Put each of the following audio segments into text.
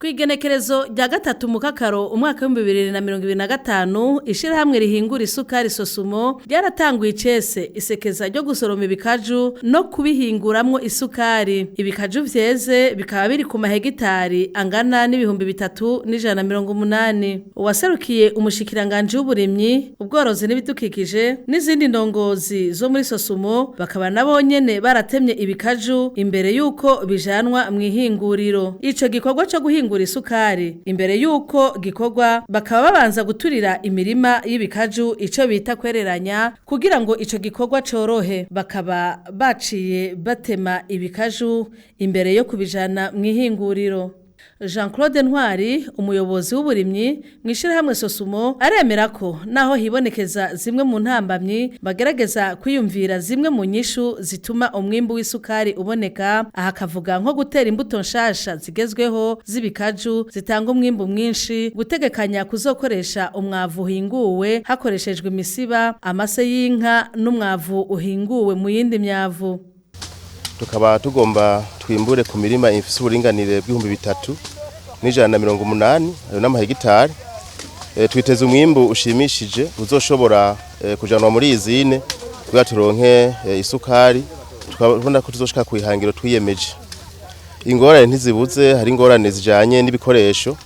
Kw'igenekerezo rya 3 Mukakaro umwaka w'2025, ishirahamwe rihingura isukari Sosumo ryaratanguye icese isekeza ryo gusoroma ibikaju no kubihinguramwo isukari. Ibikaju vyeze bikaba biri ku mahegitari angana n'3,180. Uwaserukiye umushikiranganji w'uburimyi, ubworozi n'ibidukikije n'izindi ndongozi zo muri Sosumo bakaba nabo nyene baratemye ibikaju imbere yuko bijanwa mw'ihinguriro. Ico gikorwa co guhingura isukari imbere yuko gikorwa bakaba babanza guturira imirima y'ibikaju, ico bita kwereranya, kugira ngo ico gikorwa corohe. Bakaba baciye batema ibikaju imbere yo kubijana mw'ihinguriro. Jean Claude Ntwari, umuyobozi w'uburimyi mw'ishirahamwe Sosumo, aremera ko naho hibonekeza zimwe mu ntambamyi, bagerageza kwiyumvira zimwe mu nyishu zituma umwimbu w'isukari uboneka. Aha akavuga nko gutera imbuto nshasha zigezweho z'ibikaju zitanga umwimbu mwinshi, gutegekanya kuzokoresha umwavu uhinguwe hakoreshejwe imisiba, amase y'inka n'umwavu uhinguwe mu yindi myavu. Tukaba tugomba twimbure ku mirima ifise uburinganire bw'3,180, ayo n'amahegitari. Twiteze umwimbu ushimishije uzoshobora kujanwa muri izine kugira turonke isukari. Tukabona ko tuzoshika kw'ihangiro twiyemeje. Ingorane ntizibuze, hari ingorane zijanye n'ibikoresho,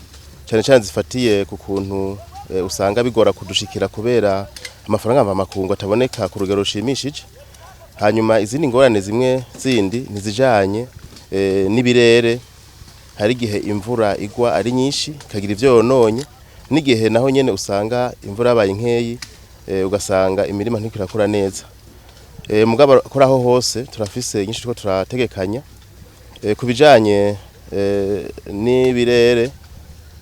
cane cane zifatiye ku kuntu usanga bigora kudushikira kubera amafaranga mvamakungu ataboneka ku rugero rushimishije. Hanyuma izindi ngorane zimwe zindi ntizijanye n'ibirere. Hari igihe imvura igwa ari nyinshi ikagira ivyo yononye, n'igihe naho nyene usanga imvura yabaye nkeyi, ugasanga imirima ntiriko irakura neza. Mugabo kuri aho hose turafise inyinshi turiko turategekanya. Ku bijanye n'ibirere,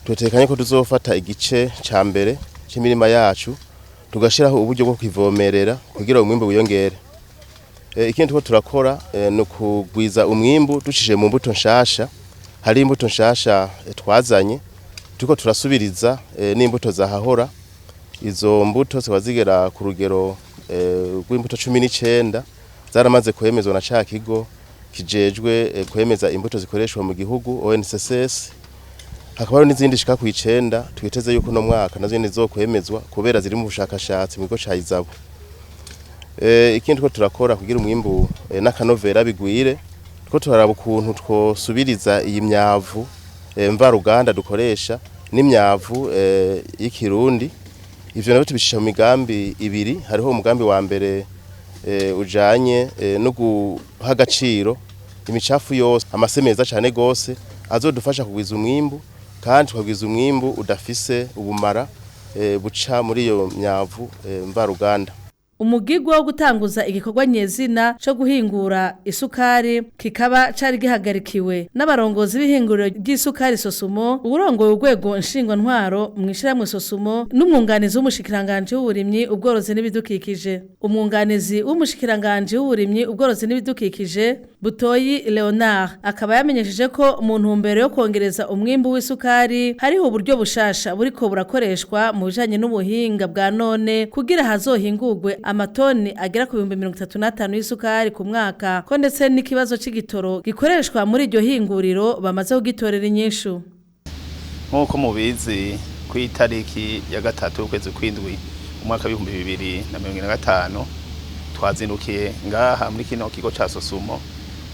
turatekanye ko tuzofata igice ca mbere c'imirima yacu tugashiraho uburyo bwo kwivomerera kugira umwimbu wiyongere. Ikindi turiko turakora ni ukugwiza umwimbu ducishije mu mbuto nshasha. Hari imbuto nshasha twazanye, turiko turasubiriza n'imbuto zahahora. Izo mbuto zikaba zigera ku rugero rw'imbuto 19 zaramaze kwemezwa na ca kigo kijejwe kwemeza imbuto zikoreshwa mu gihugu, ONSS. Hakaba hariho n'izindi zishika kw'9 twiteze yuko uno mwaka nazo nyene zizokwemezwa kubera ziri mu bushakashatsi mu kigo ca ISABU. Ikindi turiko turakora kugira umwimbu n'akanovera bigwire, turiko turaraba ukuntu twosubiriza iyi myavu mvaruganda dukoresha n'imyavu y'ikirundi. Ivyo navyo tubicisha mu migambi ibiri. Hariho umugambi wa mbere ujanye no guha agaciro imicafu yose, amase meza cane gose azodufasha kugwiza umwimbu, kandi tukagwiza umwimbu udafise ubumara buca muri iyo myavu mvaruganda. Umugigwa wo gutanguza igikorwa nyezina co guhingura isukari kikaba cari gihagarikiwe n'abarongozi b'ihinguriro ry'isukari Sosumo, uwurongoye urwego nshingwantwaro mw'ishirahamwe Sosumo n'umwunganizi w'umushikiranganji w'uburimyi, ubworozi n'ibidukikije. Umwunganizi w'umushikiranganji w'uburimyi, ubworozi n'ibidukikije, Butoyi Leonard, akaba yamenyesheje ko mu ntumbero yo kongereza umwimbu w'isukari hariho uburyo bushasha buriko burakoreshwa mu bijanye n'ubuhinga bwa none kugira hazohingurwe amatoni agera ku 35,000 y'isukari ku mwaka, ko ndetse n'ikibazo c'igitoro gikoreshwa muri iryo hinguriro bamaze kugitorera inyishu. Nk'uko mubizi, ku itariki ya 3 ukwezi kw'indwi umwaka w'2025, twazindukiye ngaha muri kino kigo ca Sosumo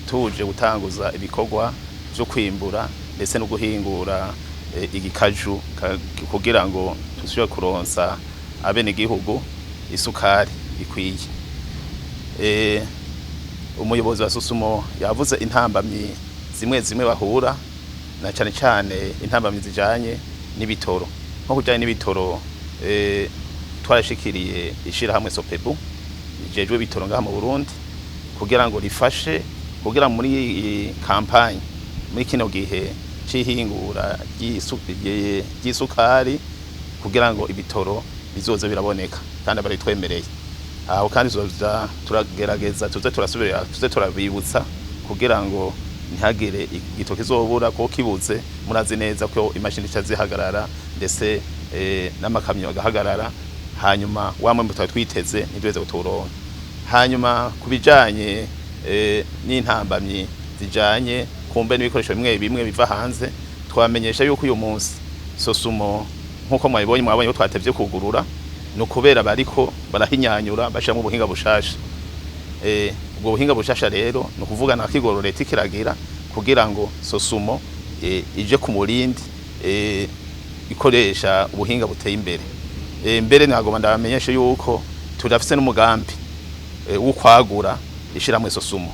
tuje gutanguza ibikorwa vyo kwimbura ndetse no guhingura igikaju kugira ngo tushobore kuronsa abenegihugu isukari ikwiye. Umuyobozi wa Sosumo yavuze intambamyi zimwe zimwe bahura na cane cane intambamyi zijanye n'ibitoro. Nko kujanye n'ibitoro, twarashikiriye ishirahamwe Sopebu rijejwe ibitoro ngaha mu Burundi kugira ngo rifashe kugira muri iyi campagne, muri kino gihe c'ihingura ry'isukari, kugira ngo ibitoro bizoze biraboneka, kandi barabitwemereye. Aho kandi tuzoza turagerageza tuze turasubira tuze turabibutsa kugira ngo ntihagire igitoro kizobura, kuko kibuze murazi neza ko imashini zica zihagarara, ndetse n'amakamyo agahagarara, hanyuma wa mwimbu twari twiteze ntiduheze kuturonka. Hanyuma ku bijanye n'intambamyi zijanye kumbe n'ibikoresho bimwe bimwe biva hanze, Twamenyesha yuko uyu munsi Sosumo, nk'uko mwabibonye, mwabonye ko twatevye kugurura, ni ukubera bariko barahinyanyura, bashiramwo ubuhinga bushasha. Ubwo buhinga bushasha rero ni ukuvuga na kigoro leta ikiragira kugira ngo Sosumo ije ku murindi, ikoresha ubuhinga buteye imbere. Mbere nagomba ndabamenyeshe yuko turafise n'umugambi wo kwagura ishiramwe Sosumo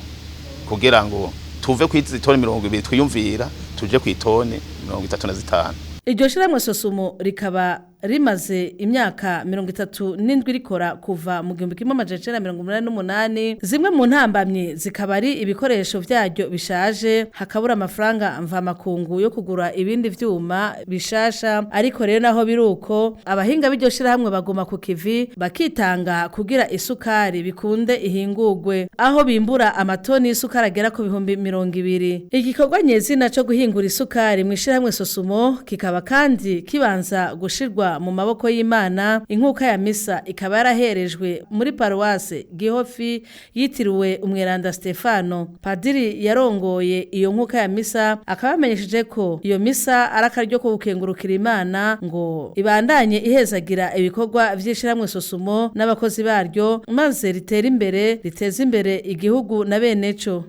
kugira ngo tuve kwizi toni 20 twiyumvira, tuje kw'itoni 35. Iryo shiramwe Sosumo rikaba rimaze imyaka 37 rikora kuva mu 1988. Zimwe mu ntambamye zikaba ari ibikoresho vyaryo bishaje, hakabura amafaranga mvamakungu yo kugura ibindi vyuma bishasha. Ariko rero naho biruko, abahinga b'iryo shirahamwe baguma ku kivi, bakitanga kugira isukari bikunde ihingurwe, aho bimbura amatoni y'isukari agera ku 20,000. Igikorwa nyezina co guhingura isukari mu ishirahamwe Sosumo kikaba kandi kibanza gushirwa mu maboko y'Imana. Inkuka ya misa ikaba yaraherejwe muri paruwase Gihofi yitiriwe umweranda Stefano. Padiri yarongoye iyo nkuka ya misa akaba yamenyesheje ko iyo misa ari akaryo ko gukengurukira Imana ngo ibandanye ihezagira ibikorwa vy'ishiramwe Sosumo n'abakozi baryo, maze ritera imbere, riteze imbere igihugu na beneco.